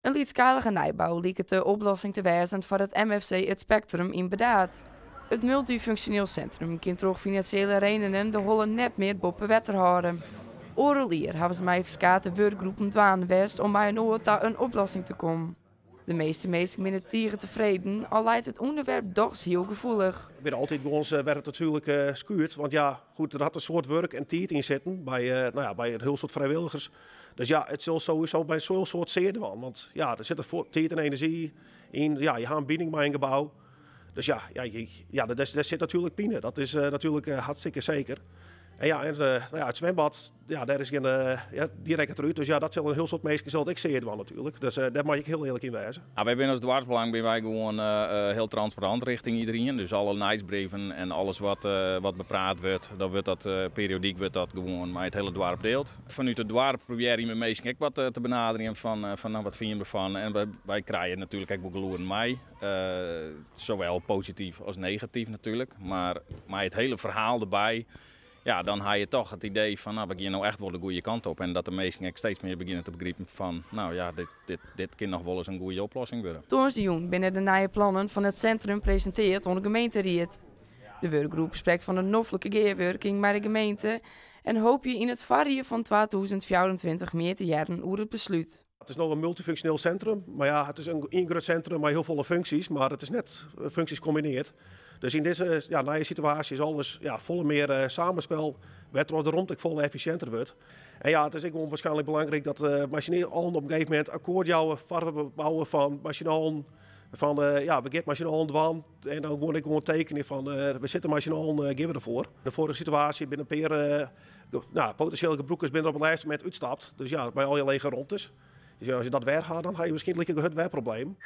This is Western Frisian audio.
In lytsskalige nijbou liket de oplossing te wêzen foar it MFC It Spektrum yn Burdaard. It multyfunksjoneel sintrum kin troch finansjele redenen de holle net mear boppe wetter hâlde. Oardel jier hawwe se mei ferskate wurkgroepen dwaande west om mei-inoar ta in oplossing te kommen. De measte minsken binne tige tefreden, al leit it ûnderwerp dochs hiel gefoelich. Binne altyd by ons wer it natuerlik skuord, want ja, goed, der hat in soad wurk en tiid yn sitten by, no ja, by in hiel soad frijwilligers. Dus ja, it sil sowieso by in hiel soad sear dwaan, want ja, der sit tiid en enerzjy yn. Ja, je ha in bining mei in gebou. Dus ja, ja, ja, dêr sit natuerlik pine. Dat is natuerlik hartstikke seker. En ja, en, nou ja, it swimbad, ja, dêr is gjin, ja, dy rekket derút. Dus ja, dat sil in hiel soad minsken sil it ek sear dwaan natuerlik. Dus dêr moat ik hiel earlik yn wêze. Nou, wy binne as doarpsbelang binne wy gewoan hiel transparant richting iderien. Dus alle nijsbrieven en alles wat bepraat wurdt, dan wurdt dat periodyk wurdt dat gewoan mei it hiele doarp dield. Fanút it doarp probearje we minsken ek wat te benaderjen fan nou, wat fine je derfan? En wy krije natuerlik ek wol gelûden mei. Sawol posityf as negatyf natuerlik. Mar mei it hiele ferhaal derby, ja, dan ha je toch it idee fan nou, we gean no echt wol de goede kant op. En dat de minsken ek steeds mear begjinne te begripen fan nou ja, dit kin noch wolris in goede oplossing wurde. Tongersdeitejûn binne de nije plannen fan it sintrum presintearre oan de gemeenteried. De wurkgroep sprekt fan in noflike gearwurking mei de gemeente en hoopje yn it foarjier fan 2024 mear te hearren oer it beslút. It is no in multyfunksjoneel sintrum, mar ja, it is in grut sintrum mei hiel folle funksjes, mar it is net funksjes kombinearre. Dus yn dizze, ja, nije situaasje is alles, ja, folle mear samenspel, wêrtroch't de romte ek folle effisjinter wurdt. En ja, it is ek gewoan waarskynlik belangryk dat mei syn allen op in gegeven momint akkoart jouwe foar it bouwen fan mei syn allen fan ja, we gean mei syn allen dwaan en dan gewoan ek gewoan tekenje fan we sitte mei syn allen, gean we derfoar. De foarige situaasje binne in pear nou, potinsjele gebrûkers binne der op it lêste momint útstapt. Dus ja, by al je lege romtes. Dus ja, as je dat wer ha, dan ha je wierskynlik in grut wer probleem.